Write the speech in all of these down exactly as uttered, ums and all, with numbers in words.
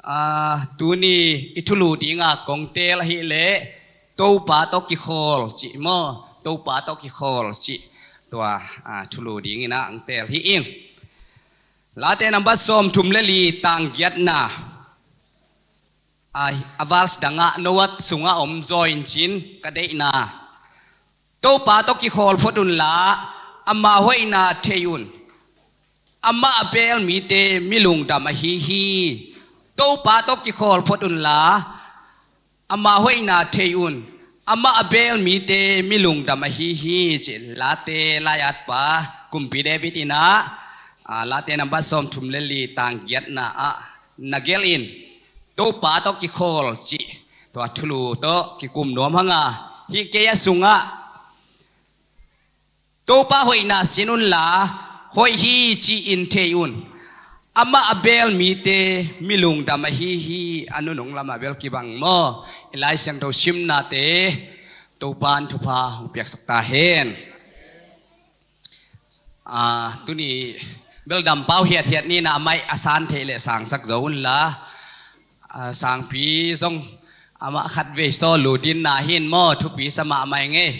Ah, tuni i thulu dinga kong teel ahih leh Topa tawh kikhawl cih maw, Topa tawh kikhawl cih tua, ah, thulu dingin ah ang teel hi ing. Late nambat sawmthum le li tang giatna, ah, a verse dangah Noah sungah om zaw in cin ka deihna. Topa tawh kikhawl phot unla, ama hoihna thei un. Amah a beel mite mi lungdam ahi hi. Topa tawh kikhawl phot unla, ama hoihna thei un. Amah a beel mite mi lungdam ahi hi, ci Late lai-atpa Kumpi David in ah, ah, Late nambat sawmthum le li tang giatna ah na gelh in, Topa tawh kikhawl cih tua thulu tawh kikum nuam hang a, hih kei a sungah Topa hoihna sin unla, hoih hi ci-in thei un. Amah a beel mite mi lungdam ahi hi. A nunung lamah bel kibang maw, i Lai Siangtho simnate Topa in thupha hong piaksak ta hen. Ah, tuni bel dampau hiathiat ni, na mai a san theih leh sangsak zo unla. Ah, sangpi zong amah khatvei saw lu dinna hi in maw, thupi sa mahmah ing ei.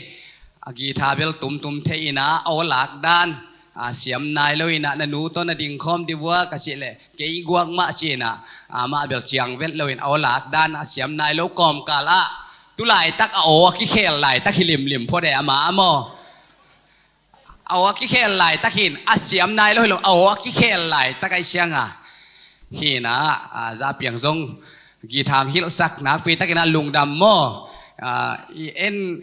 A guitar bel tumtum thei in ah, a aw lak dan, ah, siam nai lo in ah, na nu tawh na dingkhawm di vua ka cih leh, kei guak mah ci in ah, amah bel ciang vet lo in a aw lak dan a siam nai lo kawmkal ah, tu laitak a aw a kikhel laitak hi limlim phot e amah maw. A aw a kikhel laitak hi in, a siam nai lo hi lo, a aw a kikhel laitak ahih ciangin. Hi in ah, ah, Za Piang zong guitar hilhsak nakpi takin ah lungdam maw. Ah, i en,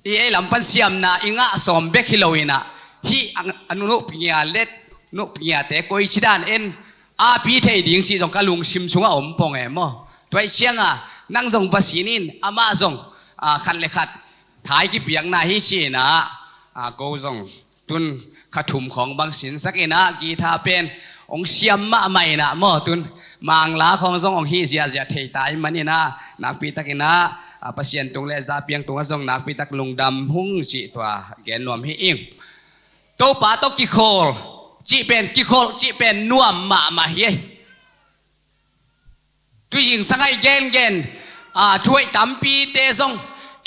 i ei lam pan siamna i ngah sawm bek hi lo in ah, hih a, a nu pia let, nu piate koici dan en a pi thei ding cih zong ka lungsim sungah om pong e maw. Tua ahih ciangin nang zong va sin in, amah zong, ah, khat le khat thai kipiakna hi ci in ah, ah, ko zong tun kha thum khawng bang sinsak in ah, guitar pen hong siam mahmah in ah maw, tun Mangla khawng zong hong hih ziahziah thei ta ahih manin ah, nakpi takin ah, ah, Pasian tung le Za Piang tungah zong nakpi tak lungdam hung cih tua gen nuam hi ing. Topa tawh kikhawl cih pen, kikholh cih pen nuam mahmah hi. Tuzing sangai gengen, ah, thuhoih tampite zong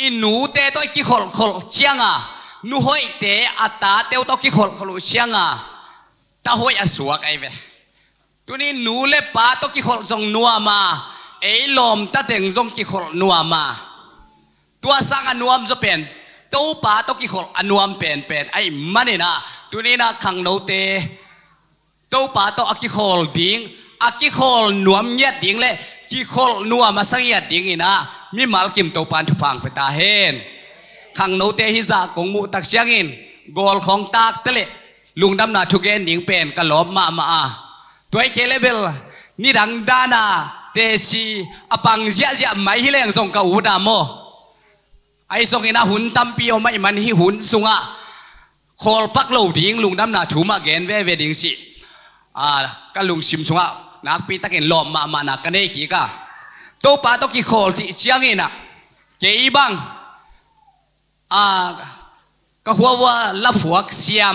i nute tawh i kikholhkholh ciangin, nu hoihte a tate uh tawh kikholhkholh uh ciangin, ta hoih a suak ahi ve. Tuni nu le pa tawh kikholh zong nuam a, ei lawmta teng zong kikholh nuam a. Tua sang a nuam zaw pen, Topa tawh kikholh a nuam penpen ahih manin ah, tuni in ah khangnote Topa tawh a kikhawl ding, a kikhawl nuam ngiat ding le kikholh nuam a sa ngiat dingin ah mimal kim Topa in thupha hong pia ta hen. Khangnote hih zah kong muh tak ciangin, gawl khawng tak ta leh lungdamna thugen ding pen ka lawp mahmah a. Tua hi kei leh bel nidang dan a teci a pang ziahziah mai hi leng zong ka ut a maw. Ahi zongin ah hun tampi om ahih man hih hun sungah khawl pak lo ding, lungdamna thu mah gen veve ding cih, ah, ka lungsim sungah nakpi takin lawp mahmahna ka nei kik a. Topa tawh kikhawl cih ciangin ah, kei bang, ah, ka khua uah laphuak siam,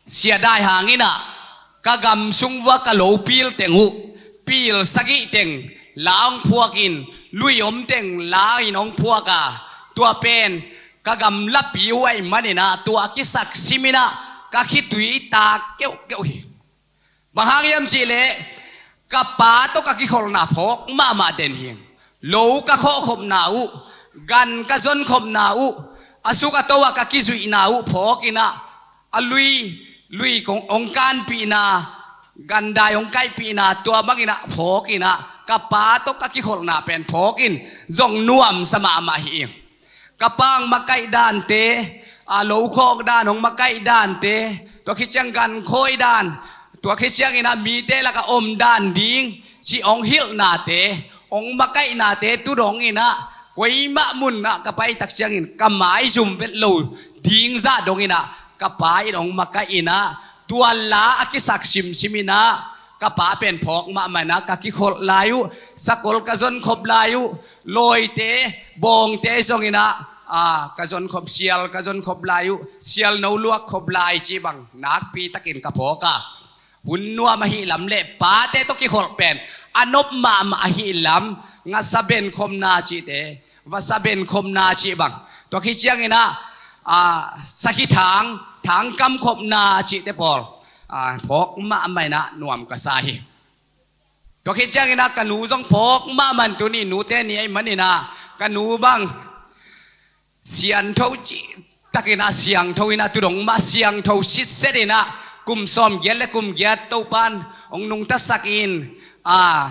sia dai hangin ah, ka gam sung uah ka lo pil teng uh, pil sagih teng la hong phuak in, lui om teng la in hong phuak a, tua pen ka gam lapi uh ahih manin ah, tua a kisak simin ah ka khitui tak keuhkeuh hi. Bang hang hiam cih leh, ka pa tawh ka kikholhna phawk mahmah den hi. Lo ka khawhkhopna uh, gan ka zonkhopna uh, a suk a to ah ka kizuihna uh phawk in ah, a lui, lui kong hong kanpihna, gandai hong kaihpihna, tua bangin ah phawk in ah, ka pa tawh ka kikholhna pen phawk in zong nuamsa mahmah hi. Ka pa hong makaih dante, a lo khawk dan hong makaih dante, tua khit ciang gan khawi dan, tua khit ciangin ah mite lakah om dan ding cih hong hilhnate, hong makaihnate tu dongin ah, koimah mun ah ka pai tak ciangin ka maizum vet lo ding zah dongin ah, ka pa in hong makaih in ah, tua la a kisak simsim in ah, ka pa pen phawk mahmah in ah, ka kikholh lai uh, sakol ka zonkhop lai uh, lawite, bawngte zongin ah, ah, ka zonkhop, sial ka zonkhop lai uh, sial no luak khop lai cih bang nakpi takin ka phawk a. Hun nuam ahih lam le pate tawh kikholh pen A nop mahmah ahih lam, ngasa benkhopna cihte, vasa benkhopna cih bang, tua khit ciangin ah, a, sakhi thang, thang kamkhopna cihte pawl, a, phawk mahmah in ah nuam ka sa hi. Tua khit ciangin ah ka nu zong phawk mahmah in, tuni nute ni ahih manin ah ka nu bang siangtho cih takin ah siangtho in ah, tu dong mah siangtho sitset in ah, kum sawmgiat le kum giat Topan hong nungtasak in, a,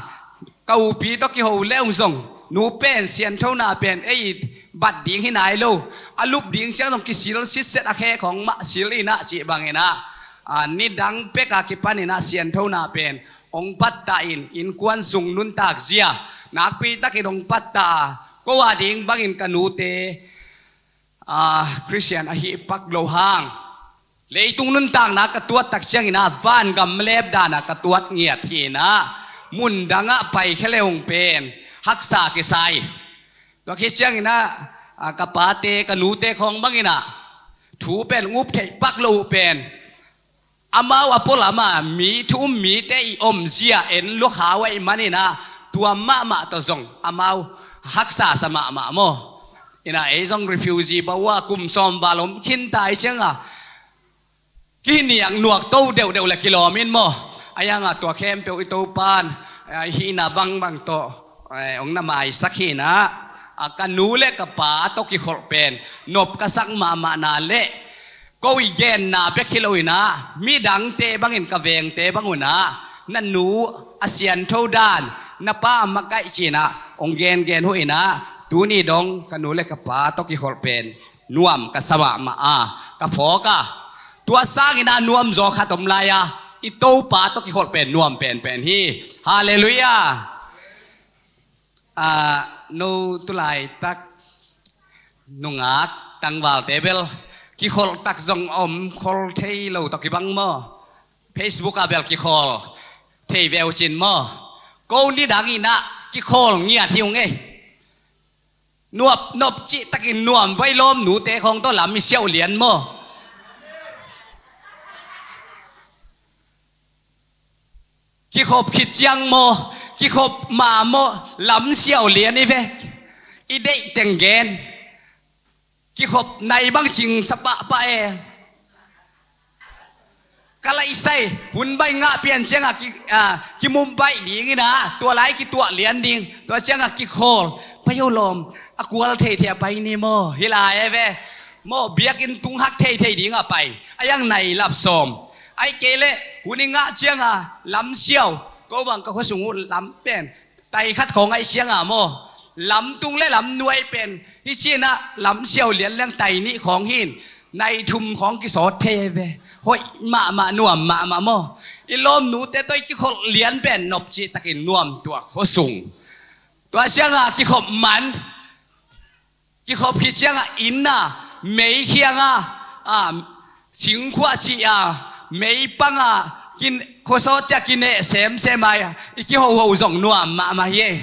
ka upi tawh kiho le hong zong, nu pen siangthona pen ei bat ding hi nai lo, a lup ding ciang zong kisil sitset, a khe khawng mah sil in ah cih bangin ah, a, nidang pek a kipan in ah siangthona pen hong pattah in, innkuan sung nuntak zia nakpi takin hong pattah a, ko a ding bangin ka nute, a, Khristian ahih pak loh hang, leitung nuntakna ka tuat tak ciangin ah vangam lep dan a ka tuat ngiat hi in ah, mundang ah paikhia le hong pen haksa kisa hi. Tua khit ciangin ah, a, ka pate, ka nute khawng bangin ah thu pen up theih pak loh uh pen, amau a pualam a mi thu um mite i omzia en lua kha uh ahih manin ah, tua mahmah tawh zong amau haksa sa mahmah maw. In ah ei zong refugee bang uh a kum sawm val om khinta ahih ciang a, kiniak nuak to deuhdeuh le kilawm in maw. A hi hang a tua khempeuh i Topan, a, i hihna bangbang tawh, eh, hong na maisak hi in ah, a, ka nu le ka pa tawh kikholh pen nop ka sak mahmahna le, ko i genna bek hi lo in ah, midangte bangin, ka vengte bang un ah, na nu a siangtho dan, na pa a makaih ci in ah hong gengen uh in ah, tuni dong ka nu le ka pa tawh kikholh pen nuam ka sa mahmah a, ka phawk a. Tua sangin ah nuam zaw khat om lai a, i Topa tawh kikholh pen nuam penpen hi. Halleluiah. A, no tulaitak nungak tangvalte bel kikholh tak zong om, khol thei lo tawh kibang maw. Facebook ah bel kikhawl thei veu cin maw. Ko nidang in ah kikhawl ngiat hi ung ei. Nuam nop cih takin nuam vai lawm nute khawng tawh lam i siauh lian maw. Kikhop khit ciang maw, kikhop ma maw, lam siauh lian i ve. I deih teng gen. Kikhop nai bang cing sa pahpah e. Ka laisai, hun bai ngah pian ciangah ki, ah, kimum baih ding in ah, tua lai kituah lian ding, tua ciangah kikhawl, pai o lawm, a kual theithei a pai ni maw, hi lai e ve. Maw biakinn tung hak theithei dingah pai, a iang nai lap sawm. Ai kei leh, hun i ngah ciangah, lam siau, ko bang ka khua sung uh lam pen, tai khat khawng aih ciangah maw, lamtung le lamnuai pen, hi cinah lamsiau lian leng tai nih khawng hin, nai thum khawng kisawt thei ve. Hoih mahmah, nuam mahmah maw. I lawmnute tawh i kikholh lian pen nopcih takin nuam tuah khuasung. Tua ciangah kikhop man. Kikhop khit ciangah inn ah, mei khiangah, ah, singkhuah cih ah, mei pangah, kin, khuasawt ciah kineh semsem ai, i kihoho zong nuam mahmah hi ei.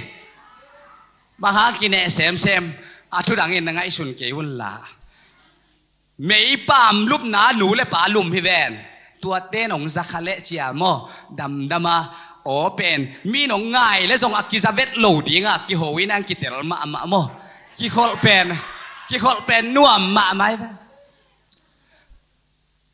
Bang hang kineh semsem, a thudangin na ngaihsun kei unla. Mei pam lupna nu le pa lum hi ven. Tuate nong zakha leh cia maw, damdama, aw pen, mi nong ngai le zong a kiza vet lo dinga, kiho in ang kitel mahmah maw. Kikholh pen, kikholh pen nuam mahmah hi ven.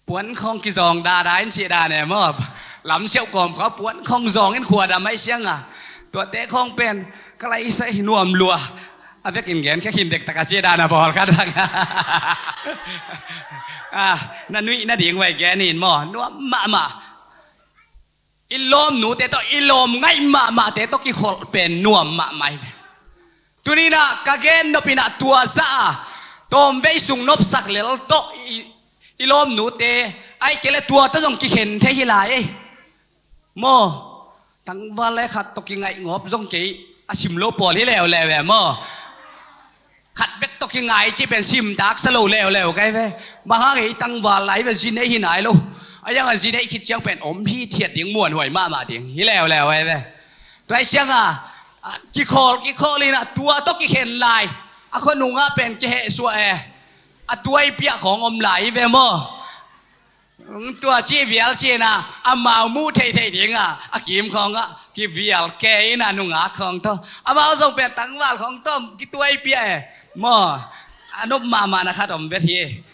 Puan khawng kizawng dada in cih dan e maw. Lamsiauh kawm khawng puan khawng zawng in khua dam aih cianga. Tuate khawng pen, ka laisai nuam lua. A vekin gen khe khin dektak a cih dan a bawl khat bang. Ah, na nuih nading vai gen in maw. Nuam mahmah. I lawmnute tawh, i lawm ngaih mahmahte tawh kikholh pen nuam mahmah hi ve. Tuninah ka gen nopinah tua zah a, tawmvei sung nopsak lel tawh i, i lawmnute, aih kei le tua tawh zong kikhen thei hi lai ei. Maw, tangval le khat tawh kingaih ngawp zong kei, a sim lo pawl hi leuleu e maw. Khat bek tawh kingai cih pen simtak sa lo leuleu kai ve. Bang hang ei tangval lai ve, zi nei hi nai lo. A iang a zi nei khit ciang pen om hithiat ding, muanhuai mahmah ding hi leuleu ai ve. Tua hi cianga, a, kikhawl, kikhawl inah tua tawh kikhen lai. A khuanungah pen kihehsuah e. A tuai piah khawng om lai hi ve maw. Tua ci vial cina amau muh theihtheih dinga a kim khawngah kivial kei ina nungak khawng tawh amau zong pen tangval khawng tawh kituai pia e. Maw, a nop mahmahna khat om vet hi.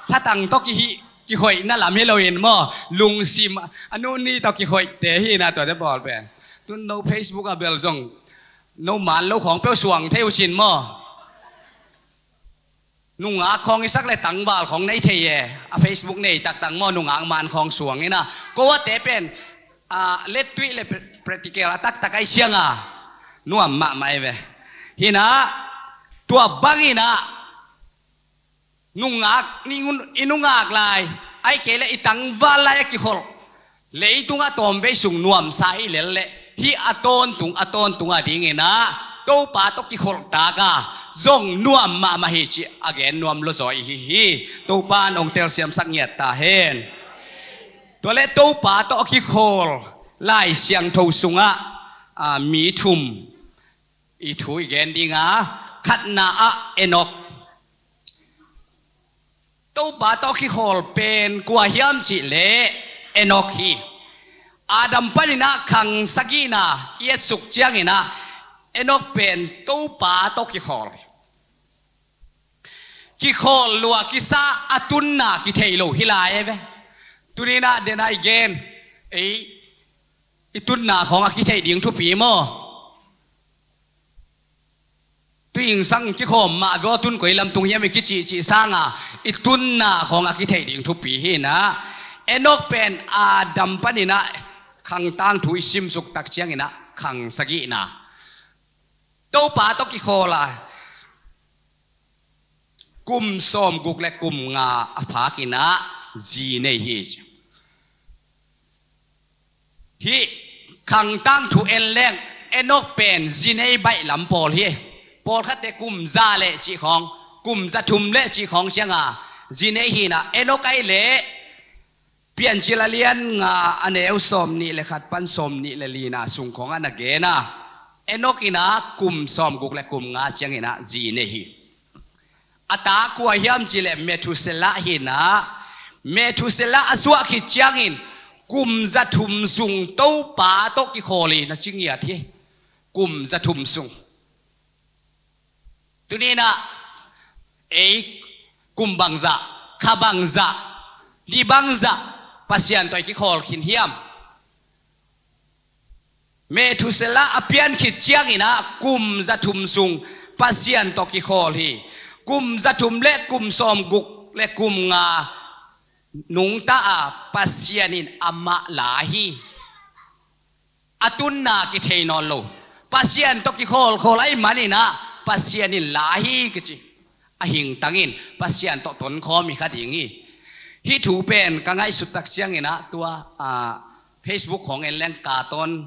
Thatang tawh kihih kikhoihna lam hi loin maw, lungsim a nuni tawh kikhoihte hi ina tuate bawl pen. Tun no Facebook a bel zong no man lo khawng peuh suang thei uh cin maw. Nungak khawng i sak le tangval khawng nei thei e. A Facebook nei taktak maw, nungak man khawng suang ina. Ko a te pen a lettuih le practical a taktak ai sianga nuam mahmah e ve. Hina tua bangina nungak ni i nungak lai ai kei le i tangval lai a kikholh leitungah tawmvei sung nuamsa i lel leh hih a tawntung a tawntung a dingina Topa tawh kikholh taka zong nuam mahmah hi ci a gen nuam lo zaw i hi hi. Topa nong telsiamsak ngiat ta hen. Tua le Topa tawh a kikhawl Lai Siangtho sungah mi thum i thu i gen dinga, khatna ah Enok. Topa tawh kikhawl pen kua hiam cih leh Enok hi. Adam paninah khang sagihna i etsuk cianginah Enok pen Topa tawh kikhawl hi. Kikhawl lua kisa a tunna kithei lo hi lai e ve. Tuninah dena i gen ei i tunna khawng a kithei ding thupi maw? Tuingsang kikhawm mah vua tun koi lam tung hiam i kicihcih sanga i tunna khawng a kithei ding thupi hinah Enok pen Adam paninah khangtang thu i simsuk tak cianginah khang sagihna Topa tawh kikhawla kum sawmguk le kum nga a phakinah zi nei hi. Hih khangtang thu en leng Enok pen zi nei baih lam pawl hi. Pawlkhatte kum za le cih khawng, kum za thum le cih khawng cianga zi nei hinah Enok ai leh Piancil a lian nga a neu sawm nih le khat pan sawm nih le lina sung khawng a na gena Enok ina kum sawmguk le kum nga ciangina zi nei hi. A ta kua hiam cileh Methuselah hinah Methuselah a suah khit ciangin kum za thum sung Topa tawh kikhawl hi na ci ngiat hi. Kum za thum sung. Tuninah ei kum bangzah, kha bangzah, ni bangzah Pasian tawh i kikhawl khin hiam? Methuselah a pian khit cianginah kum za thum sung Pasian tawh kikhawl hi. Kum za thum le kum sawmguk le kum nga nungta a Pasian in amah la hi. A tunna kithei nawn lo. Pasian tawh kikhawlkhawl ahi maninah Pasian in la hi kici. A hingtangin Pasian tawh tonkhawm hi kha ding hi. Hih thu pen ka ngaihsut tak cianginah tua Facebook khawng en leng ka tawn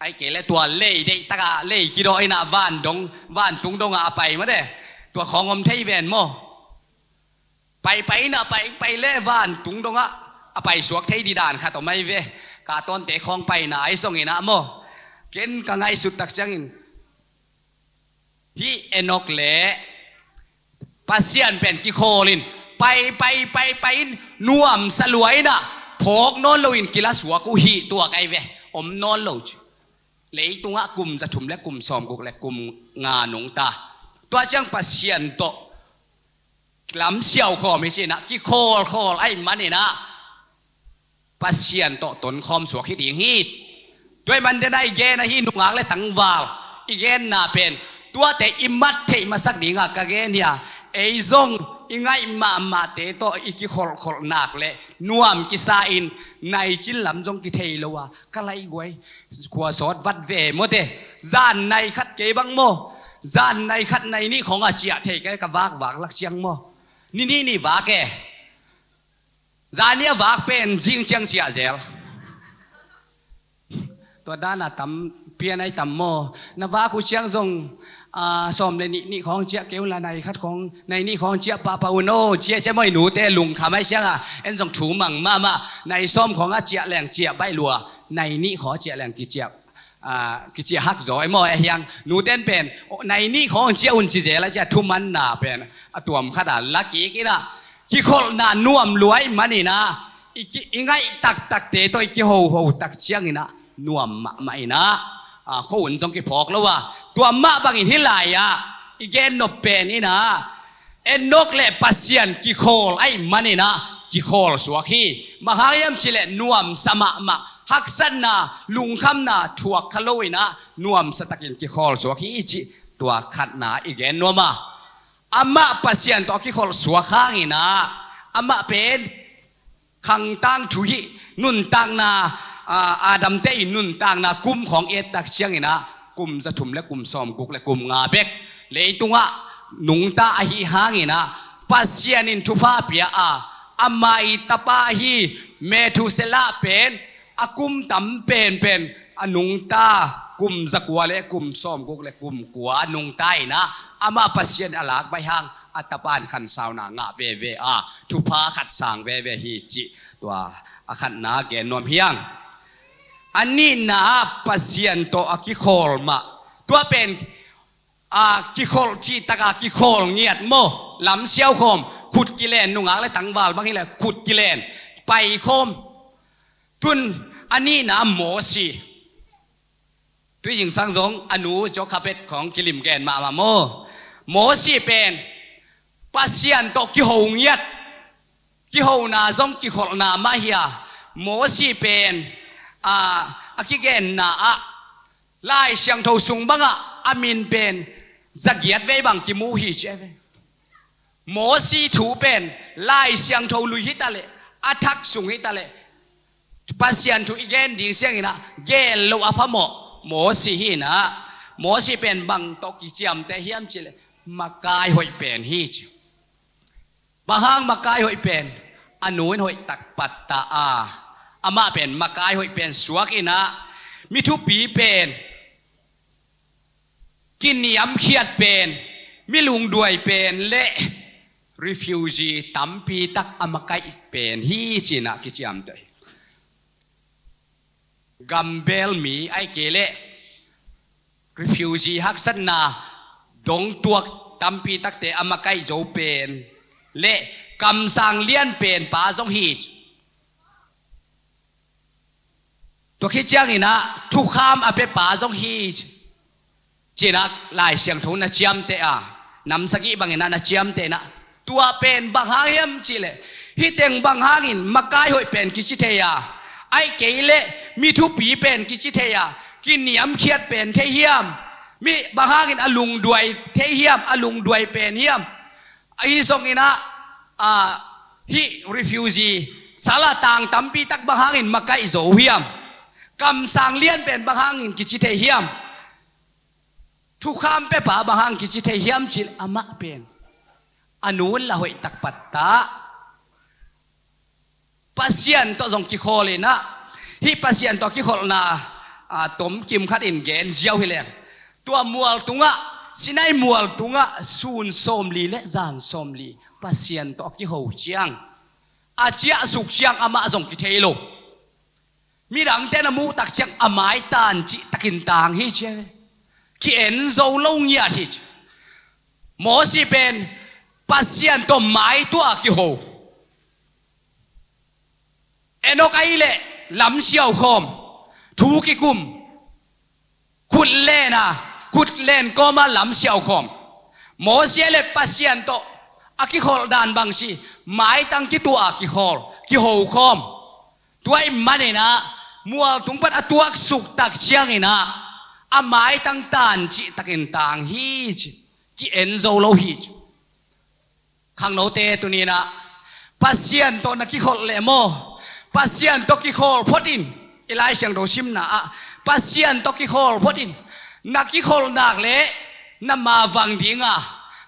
ai kei le tua lei deih taka lei kidawh inah van dong, vantung dongah a pai mate. Tua khawng om thei ven maw? Paipai inah paipai le vantung dongah a paisuak thei didan khat om ai ve. Ka tawnte khawng paina ai songinah maw? Ken ka ngaihsut tak ciangin hih Enok le Pasian pen kikhawlin paipai paipai in nuamsa lua inah phawk nawn loin kilasuak uh hih tuak ai ve. Om nawn lo ci. Leitungah kum za thum le kum sawmguk le kum nga nungta. Tua ciang Pasian tawh lam siaukhawm hi cinah kikhawlkhawl ahi maninah Pasian tawh tonkhawm suak hi ding hi. Tua hi man dena i gen ahi nungak le tangval i genna pen tuate i mat theih masak dinga ka gen hi a, ei zong i ngaih mahmahte tawh i kikholhkholh nak le nuam kisa in naicin lam zong kithei lo a ka laiguai khua sawt vat ve mawte. Zan nai khat kei bang maw? Zan nai khat nai nih khawng a ciah thei kei ka vakvak lak ciang maw? Ni nih nih vak e. Zani a vak pen zing ciang ciah zel. Tua dana tam pian ai tam maw? Na vak uh ciang zong sawm le nih nih khawng ciah kei unla nai khat khawng nai nih khawng ciah pahpah un aw. Ciah ciah maw i nute lungkham ai sianga en zong thu mang mahmah. Nai sawm khawng a ciah leng ciah baih lua. Nai nih khawng a ciah leng kiciah kiciah hak zaw e maw e hiang. Nuten pen nai nih khawng ciah un ci zel a ciah thumanna pen a tuam khata la kik inah kikholhna nuam lua ahih manin ah, i ki, i ngaih taktakte tawh i kihoho tak ciangin ah nuam mahmah in ah, a, khuahun zong kiphawk lo a, tua mah bangin hih lai-ah i gennop pen in ah, Enok le Pasian kikhawl ahih manin ah kikhawl suak hi. Bang hang hiam cih leh nuamsa mahmah, haksatna, lungkhamna thuak kha lo in ah nuamsa takin kikhawl suak hi cih tua khatna i gen nuam a. Amah Pasian tawh a kikholh suak hangin ah, amah pen khang tangthu hih nuntakna, a, Adam-te i nuntakna kum khawng i et tak ciangin ah, kum za thum le kum sawmguk le kum nga bek leitungah nungta ahih hangin ah, Pasian in thupha pia a, ama i tapa ahi Methuselah pen a kum tam penpen a nungta, kum za kua le kum sawmguk le kum kua a nungta in ah, amah Pasian a lak baih hang a tapa in khansauna ngah veve a, thupha khat sang veve hi cih tua a khatna gen nuam hi hang. A nihna ah Pasian tawh a kikhawl mah, tua pen, a, kikholh cih tak a kikhawl ngiat maw, lam siau khawm, khut kilen, nungak le tangval bang hi leh khut kilen, pai khawm. Tun a nihna Mosi. Tui zingsang zong a nu Jochebed khawng kilim gen mahmah maw. Mosi pen Pasian tawh kiho ngiat, kihona zong kikholhna mah hi a, Mosi pen, a, a kigenna ah Lai Siangtho sung bangah a min pen za giat vei bang kimu hi ci ve. Mosi thu pen Lai Siangtho lui hi ta leh, a thak sung hi ta leh, Pasian thu i gen ding ciangin ah gel lo a phamawh Mosi hi in ah, Mosi pen bang tawh kiciamteh hiam cih leh makai hoih pen hi ci. Bang hang makai hoih pen, a nu in hoih tak patta a, amah pen makai hoih pen suak in ah, mi thupi pen, kiniamkhiat pen, mi lungduai pen le refugee tampi tak a makaih pen hi ci in ah kiciamteh. Gambel mi ahih kei leh refugee haksatna dongtuak tampi takte a makaih zo pen le kamsang lian pen pa zong hi. Tua khit ciangin ah thukham a pia pa zong hi ci in ah Lai Siangtho na ciamteh a, nam sagih bangin ah na ciamteh in ah, tua pen bang hang hiam cih leh, hih teng bang hangin makai hoih pen kici thei a, ahih kei leh mi thupi pen kici thei a, kiniamkhiat pen thei hiam, mi bang hangin a lungduai thei hiam, a lungduai pen hiam, ahi zongin ah, a, hih refugee, sal a tang tampi tak bang hangin makaih zo hiam, kamsang lian pen bang hangin kici thei hiam, thukham pia pa bang hang kici thei hiam cih leh amah pen a nu in la hoih tak patta. Pasian tawh zong kikhawl in ah, hih Pasian tawh kikholhna, a, tomkim khat in gen ziau hi leng. Tua mual tungah, Sinai mual tungah sun sawmli le zan sawmli Pasian tawh a kiho ciang, a ciahsuk ciang amah zong kithei lo. Midangte na muh tak ciang a mai tan cih takin tang hi ci ve. Ki-en zo lo ngiat hi ci. Mosi pen Pasian tawh mai tuah a kiho. Enok ahih leh lam siau khawm, thu kikum, khut len a, khut len kawm a lam siau khawm. Mosi ahih leh Pasian tawh a kikholh dan bang ci, maitang kituah a kikhawl, kiho khawm. Tua ahih manin ah, mual tung pan a tuaksuk tak ciangin ah, a maitang tan cih takin tang hi ci, ki-en zo lo hi ci. Khangnote tuni in ah, Pasian tawh na kikholh leh maw, Pasian tawh kikhawl phot in, i Lai Siangtho simna ah, Pasian tawh kikhawl phot in, na kikholh nak leh, na mavang ding a,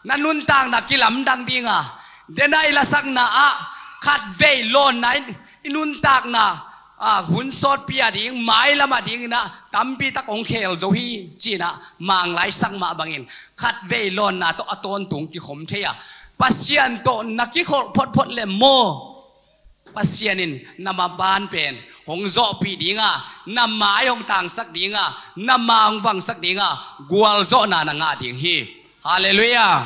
na nuntakna kilamdang ding a, dena i lasakna ah, khatvei lawnna in, i nuntakna, a, hun sawtpi a ding, mailam a dingin ah, tampi tak hong khel zo hi, ci in ah, Manglai sak mah bangin, khatvei lawnna tawh a tawntung kikhom thei a, Pasian tawh na kikholh photphot leh maw, Pasian in na maban pen hong zawhpih ding a, na mai hong tangsak ding a, na ma hong vangsak ding a, gualzawhna na ngah ding hi. Halleluiah.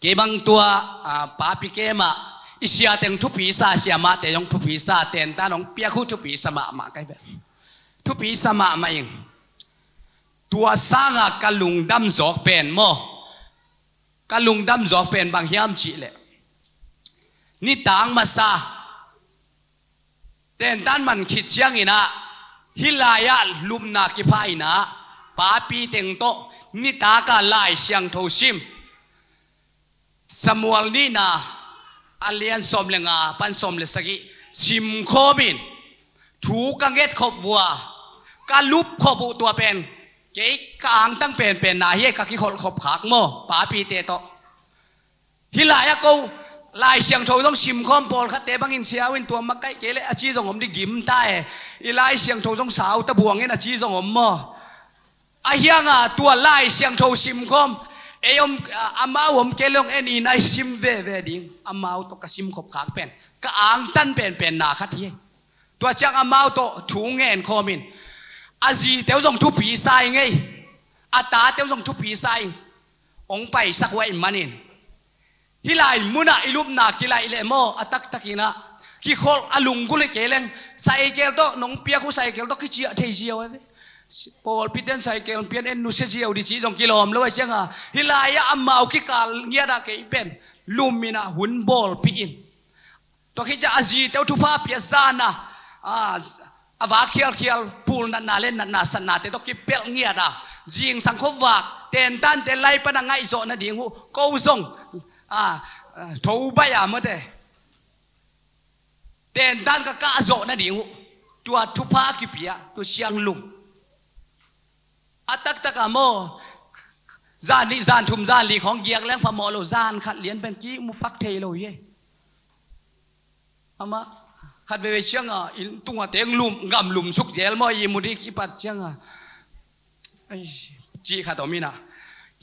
Kei bang tua, ah, papi kei mah, i sia teng thupi sa, sia mah te zong thupi sa, tentan hong piak uh thupi sa mahmah kai ve. Thupi sa mahmah ing. Tua sanga ka lungdam zawk pen maw? Ka lungdam zawk pen bang hiam cih leh, nitak masa tentan man khit ciangin ah, hih lai-ah lupna kipha in ah, papi teng tawh nitak a Lai Siangtho sim. Samuel nihna a lian sawm le nga pan sawm le sagih sim khawmin thu ka nget khop uh a, ka lup khop uh tua pen, kei ka angtang penpen na hi, ka kikholh khop khak maw, papite tawh. Hih lai-ah ko Lai Siangtho zong sim khawm pawlkhatte bangin sia uh in tua makaih kei leh a ci zong om ding gim ta e. I Lai Siangtho zong sau ta buang in a ci zong om maw? Ahi hanga tua Lai Siangtho sim khawm, ei om, a, amau om kei leh zong en in a i sim veve ding. Amau tawh ka sim khop khak pen, ka angtan penpen na khat hi. Tua ciang amau tawh thu ngen khawmin, a zite uh zong thupi sa ing ei, a tate uh zong thupi sa ing. Hong paisak uh ahih manin, hih lai munah i lupna kilaih leh maw, a taktakin ah, kikholh a lunggulh hi kei leng, cycle tawh nong piak uh, cycle tawh kiciah thei ziau a ve. Pawlpi ten cycle pian en nusia ziau ding cih zong kilawm lo a cianga, hih lai-ah amau kikal ngiat ah kei pen lum in ah hun bawlpih in. Tua khit ciang a zite uh thupha pia zan a, a, a vak khialkhial pul natna le natna satnate tawh kipelh ngiat a, zingsang khuavak, tentante lai pan a ngaihzawh nading uh, ko zong, a, a, tho baih a mawte, tentan ka kahzawh nading uh, tua thupha kipia, tua sianglum. A taktak a maw, zan nih, zan thum, zan li khawng giak leng phamawh lo, zan khat lian pen kimu pak thei lo hi. Amah khat veivei cianga inn tungah teng lum, gam lum suk zel maw, i mu ding kipat cianga, ai, cih khat om in ah.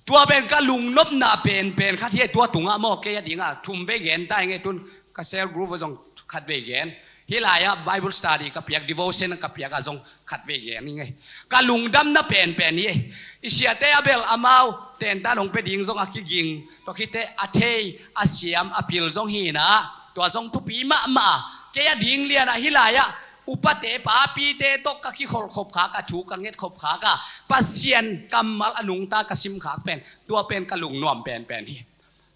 Tua pen ka lungnopna penpen khat hi, tua tungah maw, kei a dingah thum vei gen ta ing ei, tun ka cell group ah zong khat vei gen. Hih lai-ah Bible study ka piak, devotion ka piak ah zong khat vei gen ing ei. Ka lungdamna penpen hi ei. I siate a bel amau tentan hong pia ding zong a kiging. Tua khit teh a thei, a siam, a pil zong hi in ah, tua zong thupi mahmah a. Kei a ding lian ah hih lai-ah upate, papite tawh ka kikholh khop khak a, thu ka nget khop khak a, Pasian kammal a nungta ka sim khak pen, tua pen ka lungnuam penpen hi.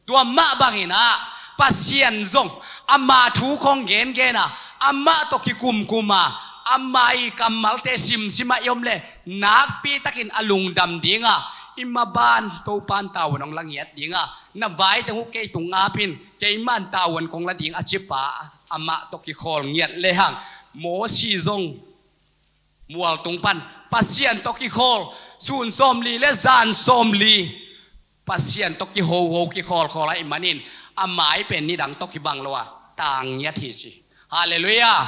Tua mah bangin ah, Pasian zong ama thu khawng gengen a, amah tawh kikumkum a, ama i kammalte simsim ah i om leh, nakpi takin a lungdam ding a, i maban Topan tavuan hong la ngiat ding a, na vai teng uh kei tung ap in, keiman tavuan kong la ding a ci pa, amah tawh kikhawl ngiat lehang, Mosi zong mual tung pan Pasian tawh kikhawl, sun sawmli le zan sawmli Pasian tawh kihoho, kikhawlkhawl ahih manin, a mai pen nidang tawh kibang lo a, tang ngiat hi ci. Halleluiah.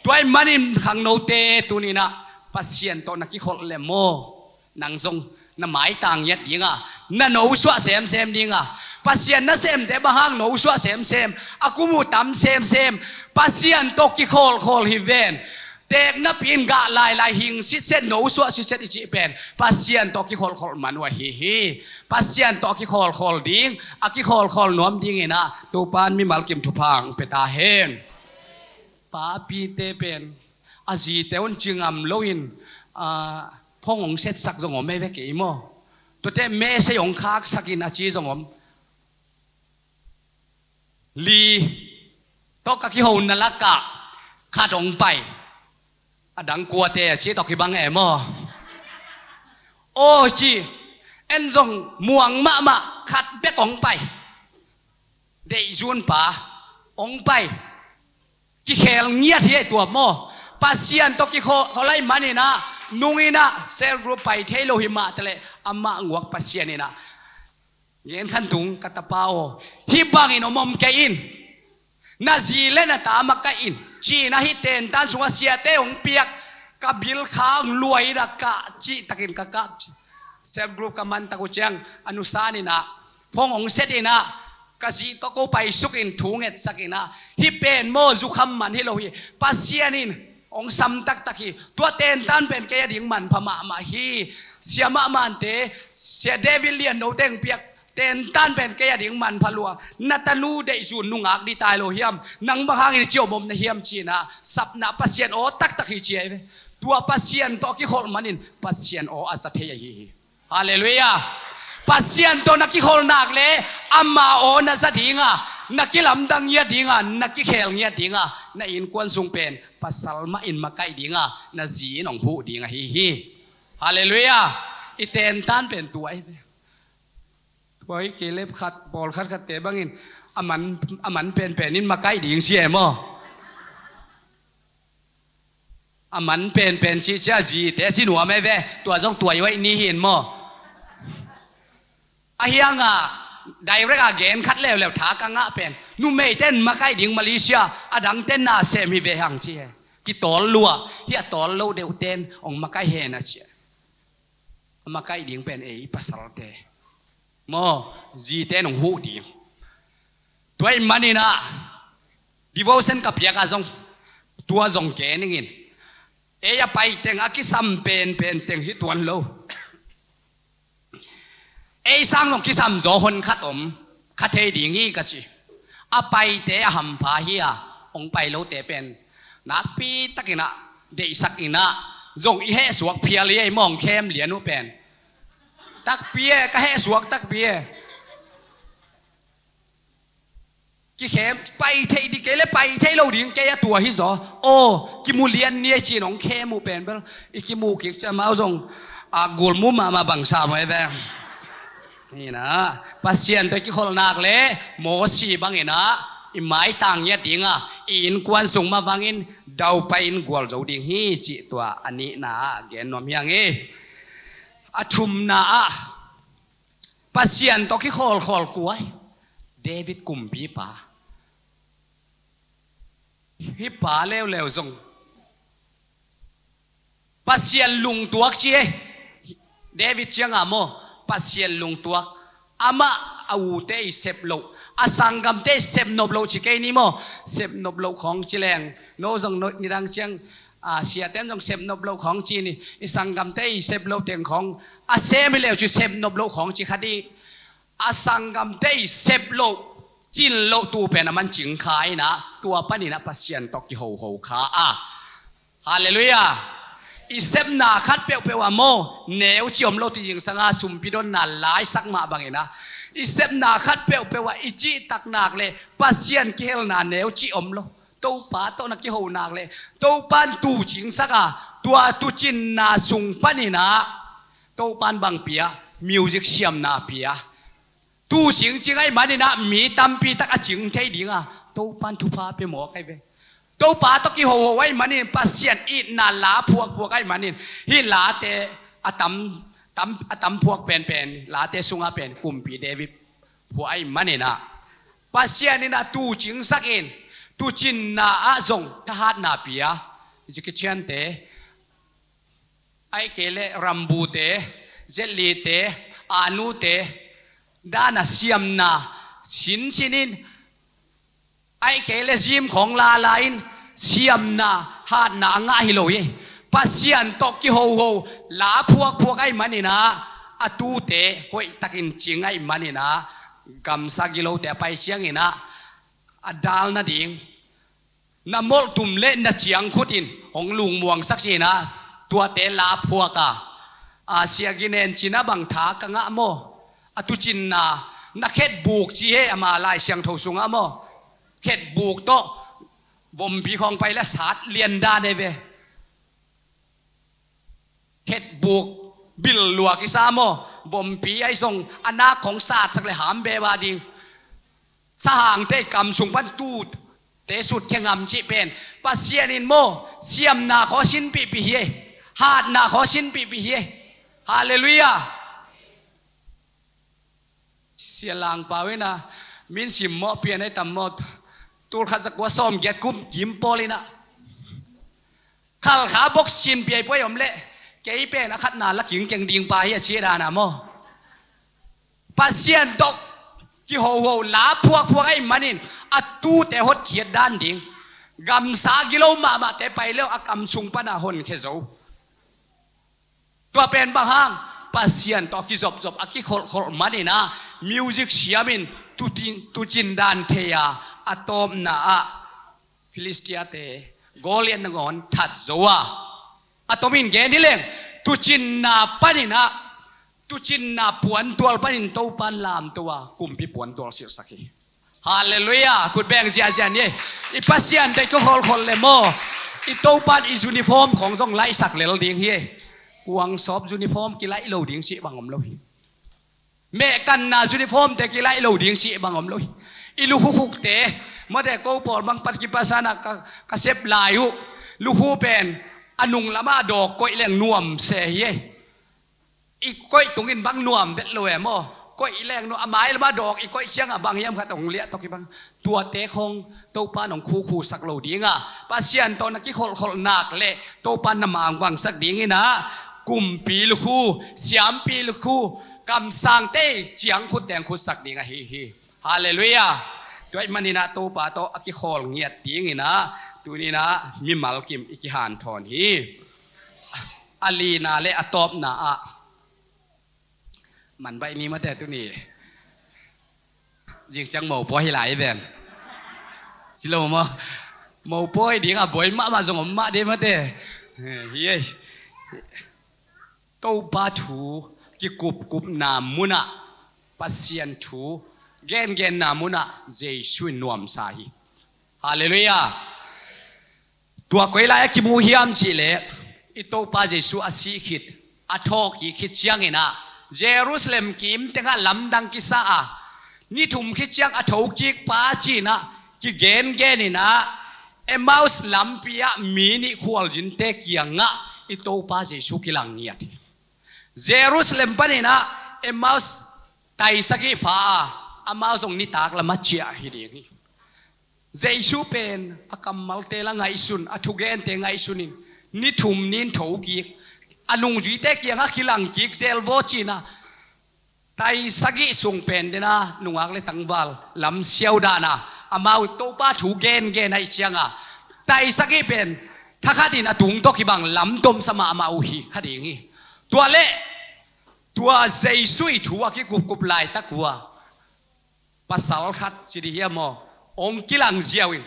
Tua ahih manin khangnote tuni-in ah Pasian tawh na kikholh leh maw, nang zong na mai tang ngiat ding a, na nosuah semsem ding a, Pasian nasemte bang hang nosuah semsem, a kum uh tam semsem, Pasian tawh kikhawlkhawl hi ven. Teek napi-in gah lailai, hing sitset, nosuah sitset i cih pen Pasian tawh kikhawlkhawl man uh ahi hi. Pasian tawh kikhawlkhawl ding, a kikhawlkhawl nuam dingin ah Topan mimal kim thupha hong pia ta hen. Papite pen a zite un ci ngam loin, a, phone hong setsak zong om ei ve kei maw. Tuate message hong khaksakin a ci zong om. Li tawh ka kihona lakah khat hong pai. A dang kuate a ci tawh kibang e maw. Aw ci, en zong muang mahmah, khat bek hong pai. Deihzun pa hong pai. Kikhel ngiat hi ei tua maw. Pasian tawh kikhawl, khawl ahih manin ah, nung in ah cell group pai thei lo hi mah taleh, amah nguak Pasian in ah, Gen Khan Tung, ka tapa aw, hih bangin om om kei in. Na zi le na ta makaih in, ci-in ah hih tentan sungah siate hong piak, ka bil khang luai in ah ka cih takin ka kap. Cell group ka man tak uh ciang, a nusa in ah phone hong set in ah, ka zi tawh ko paisuk in thu ngetsak in ah, hih pen maw, zukham man hi lo hi, Pasian in hong sam taktak hi. Tua tentan pen kei a ding manpha mahmah hi. Sia mahmahte, Sia David Lian No teng piak Tentan pen kei a ding manpha lua. Na tanu deihzun nungak ding tai lo hiam? Nang bang hangin ci om om na hiam ci-in ah, sapna Pasian aw taktak hi ci ahi ve. Tua Pasian tawh a kikholh manin Pasian aw a za thei ahi hi. Halleluiah. Pasian tawh na kikholh nak le ama aw na za ding a, na kilamdang ngiat ding a, na kikhel ngiat ding a, na innkuan sung pen pasal mah in makaih ding a, na zi in hong huh ding ahi hi. Halleluiah. I tentan pen tua ahi ve. Tua hi kei le khat, pawlkhat khatte bangin a man, a man penpen in makaih ding ci e maw? A man penpen cih ciang zite ci nuam e ve. Tua zong tua i hoih ni hi in maw? A hiang a direct a gen khat leuleu tha ka ngah pen, numeite in makaih ding Malaysia, a dangte in na sem hi ve hang ci e. Kitawl lua hi, a tawl lo deuhte in hong makaih hen a ci e. A makaih ding pen ei pasalte maw, zite in hong huh ding. Tua ahih manin ah, devotion ka piak a zong tua zong gen ing in. Ei a paiteng a kisam penpen teng hi tuan lo. Ei sang zong kisam zaw hon khat om, kha thei ding hi ka ci. A paite a hampha hi a, hong pai lote pen nakpi takin ah deihsak in ah, zong i hehsuak phial hi ei maw, hong khem lian uh pen. Takpi e, ka hehsuak takpi e. Kikhem, pai thei ding kei le pai thei lo ding kei a tua hi zaw. Aw, kimu lian ni e ci-in hong khem uh pen bel i kimuh kik ciang amau zong a gulmu mahmah bang sa mai ve. Hi na, Pasian tawh i kikholh nak le Mosi bangin ah i maitang ngiat ding a, i innkuan sung mah bangin daupai in gualzo ding hi cih tua a nihna ah gen nuam hi hang hi. A thumna ah Pasian tawh kikhawlkhawl kua hi? David kumpipa. Hih pa leuleu zong Pasian lungtuak ci hi. David ciang a maw, Pasian lungtuak. Amah a ute i sep loh, a sanggamte i sep nop loh ci kei ni maw. Sep nop loh khawng ci leng, no zong no nidang ciang, a, siaten zong sep nop loh khawng ci ni, i sanggamte i sep loh teng khawng a sem hi leu ci, sep nop loh khawng ci kha dih. A sanggamte i sep loh, cin loh tu pen a man cing kha in ah, tua panin ah Pasian tawh kihoho kha a. Halleluiah. I sepna khat peuhpeuh ah maw, neu ci om lo, tu zingsang a sumpi donna laisak mah bangin ah, i sepna khat peuhpeuh ah i cihtak nak le Pasian kihelna neu ci om lo. Topa tawh na kiho nak le Topa in tu cingsak a, tua tu cinna sung panin ah Topa in bang pia? Music siamna pia. Tu cingcing ahih manin ah mi tampi tak a cing thei ding a, Topa in thupha pia mawk ahi ve. Topa tawh kihoho ahih manin, Pasian itna la phuakphuak ahih manin, hih late a tam, tam, a tam phuak penpen late sungah pen kumpi David phuah ahih manin ah, Pasian in ah tu cingsak in, tu cinna ah zong thahatna pia. Jackie Chan te, ahih kei leh Rambo te, Jet Li te, Arnold te dan a siamna sinsin in, ahih kei leh gym khawng lala in siamna, hatna a ngah hi lo hi. Pasian tawh kihoho, la phuakphuak ahih manin ah, a tute hoihtakin cing ahih manin ah, gamsa gilote a pai ciangin ah, a dal nading na molhtum le na ciangkhut in hong lungmuangsak ci-in ah, tuate la phuak a. A, Sia Ginen Chin a bang tha ka ngah maw? A tu cinna, na khetbuk ci hi, ama Lai Siangtho sungah maw, khetbuk tawh vompi khawng pai le sat lian dan hi ve. Khetbuk bil lua kisa maw, vompi ahi zong a nak khawng satsak le ham beba ding. Sahangte i kam sung pan tute sutkhia ngam cih pen, Pasian in maw, siamna khaw sinpihpih hi. Hatna khaw sinpihpih hi. Halleluiah. Sia Lang Pau in ah, min simmawh pian ahi tam maw, tul khat za kua sawmgiat kum kim pawl in ah, Khalkha bok sin piaipuai om leh, kei pen a khatna la kingkeng ding pa hi a ci dan a maw. Pasian tawh kihoho, la phuakphuak ahih manin, a tute hotkhiat dan ding. Gamsa gilo mahmahte pai leh a kam sung pana honkhia zo. Tua pen bang hang? Pasian tawh a kizopzop, a kikholhkholh manin ah, music siamin tucin, tucin dan thei a, a tawpna ah Filistia-te Goliath nangawn that zo a, a tomin gen hi leng, tucinna panin ah, tucinna puantual panin Topan lamto a, kumpi puantual silhsak hi. Halleluiah. Khut beng ziahziah ni. I Pasian tawh i kikholhkholh le maw, i Topan i uniform khawng zong laihsak lel ding hi. Kuang sawp uniform kilaih lo ding cih bang om lo hi. Mehkanna uniform-te kilaih lo ding cih bang om lo hi. I lukhukhukte, mawte, ko pawl bang pat kipasana ka, ka sep lai uh. Lukhu pen a nung lamah dawk koih leng nuam se hi ei. I koih tungin bang nuam vet lo e maw. Koih leng nuam, a mai lamah dawk i koih ciangah bang hiam khat hong liah tawk hi bang. Tuate khawng Topan hong khukhusak lo ding a, Pasian tawh na kikholhkholh nak leh Topan na mangvangsak dingin ah, kumpi lukhu, siampi lukhu, kamsangte ciangkhut teng khutsak ding ahi hi. Halleluiah. Tua ahih manin ah Topa tawh a kikhawl ngiat dingin ah, tuni-in ah mimal kim i kihanthawn hi. A lina le a tawpna ah, man baih ni mawte tuni. Zing ciang mopawi hi lai hi ven. Ci lo maw? Mopawi ding a buai mahmah zong om mah ding mawte. Hi ei. Topa thu kikupkupna munah, Pasian thu gengenna munah Jesu in nuamsa hi. Halleluiah. Tua koi lai-ah kimu hiam cihleh, i Topa Jesu a sih khit, a thawhkik khit ciangin ah, Jerusalem kim tengah lamdang kisa a, ni thum khit ciang a thokik pa ci-in ah kigengenin ah, Emmaus lampi ah mi nih khualzinte kiangah i Topa Jesu kilang ngiat hi. Jerusalem panin ah Emmaus tai sagih pha a, amau zong nitak lamah ciah hi ding hi. Jesu pen a kammalte la ngaihsun, a thugente ngaihsunin, ni thum ni in thokik, a nungzuite kiangah kilangkik zel vaw ci-in ah, tai sagih sung pen den a nungak le tangval lamsiau dan a, amau Topa thu gengen ahih ciangah, tai sagih pen thakhatin a tung tawh kibang lamtomsa mahmah uh hi kha ding hi. Tua leh, tua Jesu ii thu a kikupkup laitak uh a, pasal khat ci ding hiam maw, hong kilang ziau in,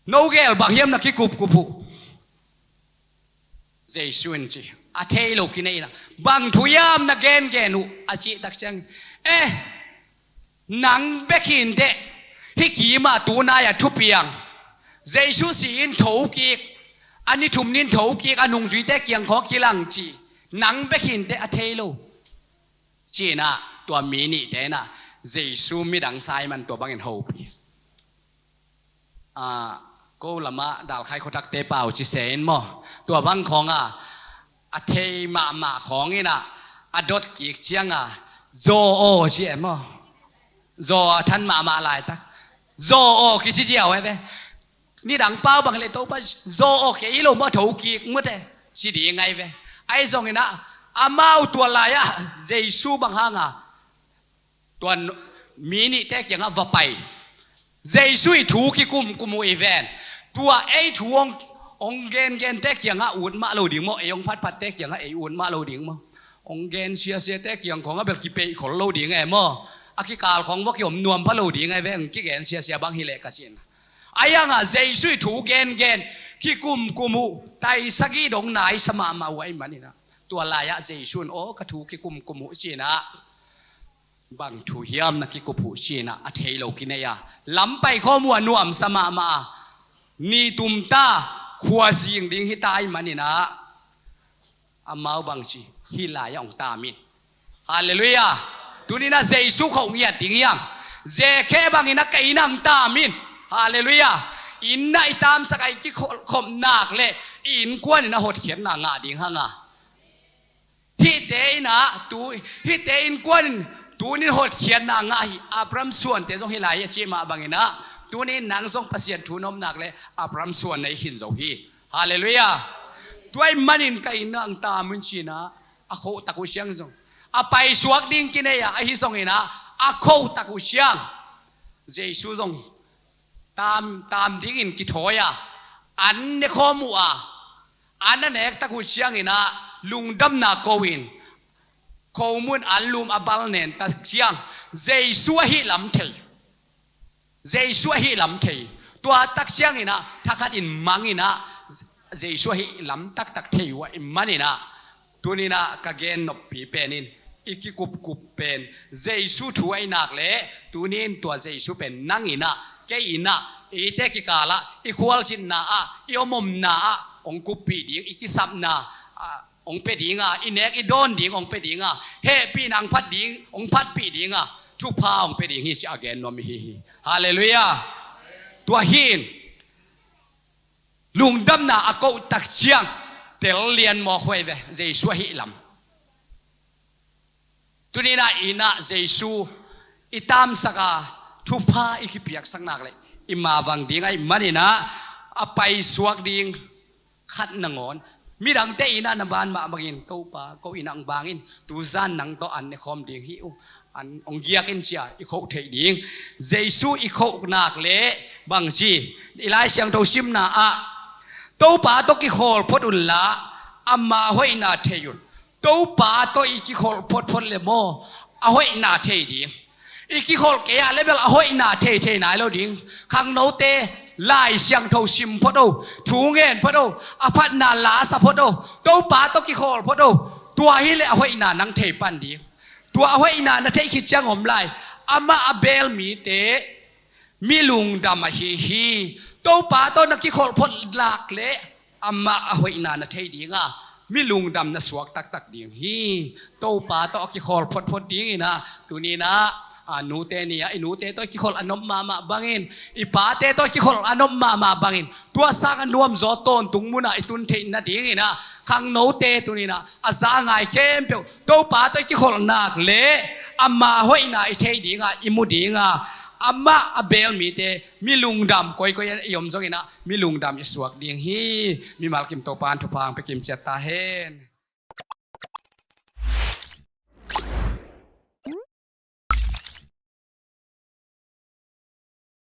no gel bang hiam na kikupkup uh? Jesu in ci, a thei lo kinei in ah, bang thu hiam na gengen uh a cih tak ciang, eh, nang bek hi inteh, hih kim ah tunai a thupiang, Jesu si in thokik, a ni thum ni in thokik, a nungzuite kiang khawng kilang ci, nang bek hi inteh a thei lo. Ci-in ah tua mi nihte in ah Jesu midang Simon tua bangin hopih. Ah, ko lamah dalkhai khuathakte pau ci se in maw. Tua bang khawng ah, a thei mahmah khawng in ah, a dot kik ciang ah, zaw aw ci e maw. Zaw a than mahmah laitak. Zaw aw kici ziau e ve. Nidang pau bang leh Topa zaw aw kei lo maw, thokik mawte, ci ding ahi ve. Ahi zongin ah, amau tua lai-ah Jesu bang hang a, tua mi nihte kiangah va pai. Jesu ii thu kikumkum uh i ven. Tua ei thu hong, hong gengente kiangah ut mah lo ding maw, ei hong phatphatte kiangah ei ut mah lo ding maw. Hong gen siasiate kiang khawngah bel kipeih khol lo ding e maw. A kikal khawng va kiom nuam pha lo ding e ve, hong kigen siasia bang hi leh ka ci-in. Ahi hangah Jesu ii thu gengen, kikumkum uh, tai sagih dong naisa mahmah uh ahih manin ah, tua lai-ah Jesu in, aw, ka thu kikumkum uh ci-in ah, bang thu hiam na kikup uh ci-in ah, a thei lo kinei a, lam pai khawm uh a nuamsa mahmah a, ni tum ta, khua zing ding hi ta ahih manin ah, amau bang ci, hih lai-ah hong tam in. Halleluiah. Tuni-in ah Jesu khawng ngiat ding hi hang. Zekhe bangin ah kei in ah hong tam in. Halleluiah. Inn ah i tamsak a i kikhop nak leh i innkuan in ah hotkhiatna ngah ding hang a. Hihte in ah, tu, hihte innkuan in tuni-in hotkhiatna ngah hi. Abraham suante zong hih lai a cih mah bangin ah, tuni-in nang zong Pasian thu na om nak leh Abraham suan na hi khin zo hi. Halleluiah. Tua ahih manin ka inn ah hong tam un ci-in ah, a khoh tak uh ciang zong, a paisuak ding kinei a, ahi zongin ah, a khoh tak uh ciang, Jesu zong tam, tam dingin kithawi a, an ne khawm uh a, an a nek tak uh ciangin ah, lungdamna ko-in, khomun anlum a bal nen tak ciang Jesu ahih lam thei. Jesu ahih lam thei. Tua tak ciangin ah thakhatin mangin ah Jesu ahih lam taktak thei uh ahih manin ah, tuninah ka gen noppi penin i kikupkup pen Jesu thu ahih nak leh, tunin tua Jesu pen nanginah kei inah eite kikalah i khualzinna ah, i omomna ah hong kuppih ding, i kisapna ah hong pia dinga, i nek i dawn ding hong pia dinga, hehpihna hong phat ding, hong phatpih dinga thupha hong pia ding hi ci a gen nuam ihi hi. Halleluiah. Tua hi in, lungdamna a koh tak ciang tel lian mawk huai ve, Jesu ahih lam. Tuninah inah Jesu i tamsaka thupha i kipiaksak nak leh i mavang ding ahih maninah a paisuak ding khat nangawn, midangte inah na ban mah bangin, Topa, ko inah hong bangin, tuzan nang tawh an nekhawm ding hi uh, an hong giak in ci a i khoh theih ding. Jesu i khoh nak leh bangci, i Lai Siangtho simna ah, Topa tawh kikhawl phot unla ama hoihna thei un. Topa tawh i kikholh photphot le maw, a hoihna thei ding. I kikholh kei ah le bel a hoihna thei thei nai lo ding. Khangnote, Lai Siangtho sim phot o, thu ngen phot o, a phatna la sa phot o, Topa tawh kikhawl phot o. Tua hileh a hoihna nang thei pan ding. Tua a hoihna na theih khit ciang om lai, amah a beel mite mi lungdam ahi hi. Topa tawh na kikholh phot lak leh amah a hoihna na thei dinga, mi lungdam na suak taktak ding hi. Topa tawh a kikhawl photphot dinginah, tuninah, a, nute ni-ah i nute tawh i kikholh a nop mahmah bangin, i pate tawh i kikholh a nop mahmah bangin, tua sang a nuamzaw tawntung munah i tun theih nadinginah, khangnote tuninah a za ngai khempeuh Topa tawh i kikholh nak leh ama hoihna i thei dinga, i mu dinga, amah a beel mite mi lungdam, koikoi ah i om zonginah mi lungdam i suak ding hi. Mimal kim Topa in thupha hong pia kim ciat ta hen.